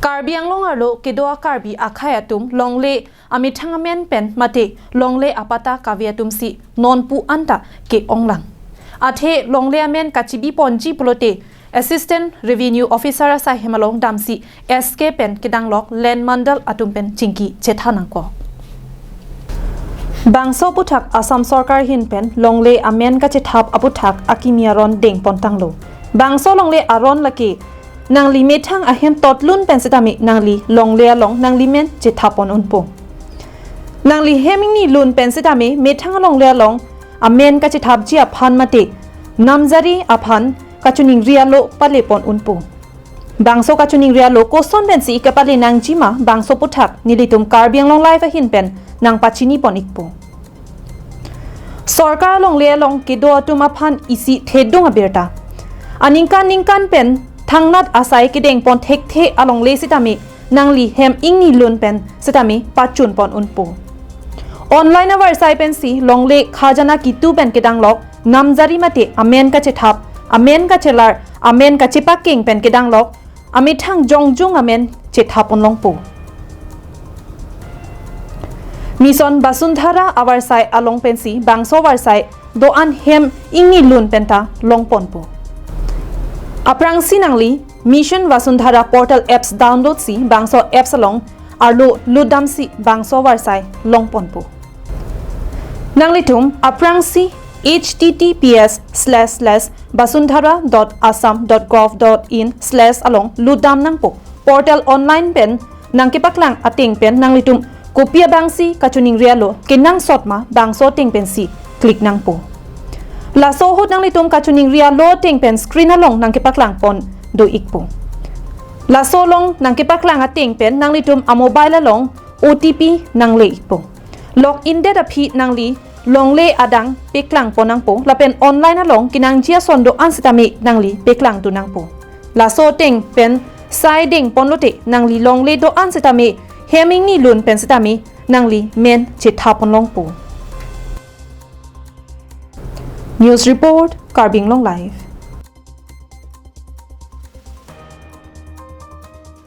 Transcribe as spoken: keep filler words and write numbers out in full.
Karbi Anglong arlo kedo a-Karbi akhei atum longle amethang amen pen mate longle apatta kave atum si nonpu anta ke-onglang. Athe longle amen kachibi ponji pulote Assistant Revenue Officer asai hem along damsi S K pen kedanglok Land Mandal atum pen chingki chetha nangkok. Bangso aputhak Assam Sorkar ahin pen longle amen kachethap aputhak akimi aron dengpon tanglo. Bangso longle aron lake nangli methang ahem totlun pen sitame nangli longle along nangli men chethap pon unpo. Nangli hem ingni lun pen sitame methang alongle along amen kachethapji aphan mate namjari aphan kachiningri alo pale pon unpo. Bangso kachiningri alo koson pensi kepale nangjima bangso aputhak nelitum Karbi Anglong Live ahin pen nangpachini pon ikpo. Sorkar alongle along kedo atum aphan isi thedung abirta. Aningkan ningkan pen thangnat asai kedengpon thekthe alongle sitame nangli hem ingni lun pen sitame pachun pon unpo. Online avarsai pensi longle khajana kitu pen kedanglok namjari mate amen kachethap, amen kachelar, amen kachepakeng pen kedanglok amethang jongjung amen chethap pon longpo. Mission Vasundhara avarsai along pensi bangso avarsai do-an hem ingni lun penta longponpo. Aphrangsi nangli Mission Vasundhara portal apps download si bangso apps along arlo lutdamsi bangso avarsai longponpo. Nanglitum aphrangsi H T T P S slash slash vasundhara dot assam dot gov dot in slash along lutdam nangpo. Portal online pen nangkepaklang ateng pen nanglitum kopi abangsi kachiningri alo kenangsot ma bangso ateng pensi click nangpo. Laso ahut nanglitum kachiningri alo ateng pen screen along nangkepaklang pon do ikpo. Laso along nangkepaklang ateng pen nanglitum a-mobile along O T P nangle ikpo. Login det aphi nangli longle adang peklang pon nangpo lapen online along kenangji ason do-an sitame nangli peklang tu nangpo. Laso ateng pen sai dengponlote nangli longle do-an sitame hem ingni lun pen sitame nangli men chethap pon longpo. News report, Karbi Anglong Live.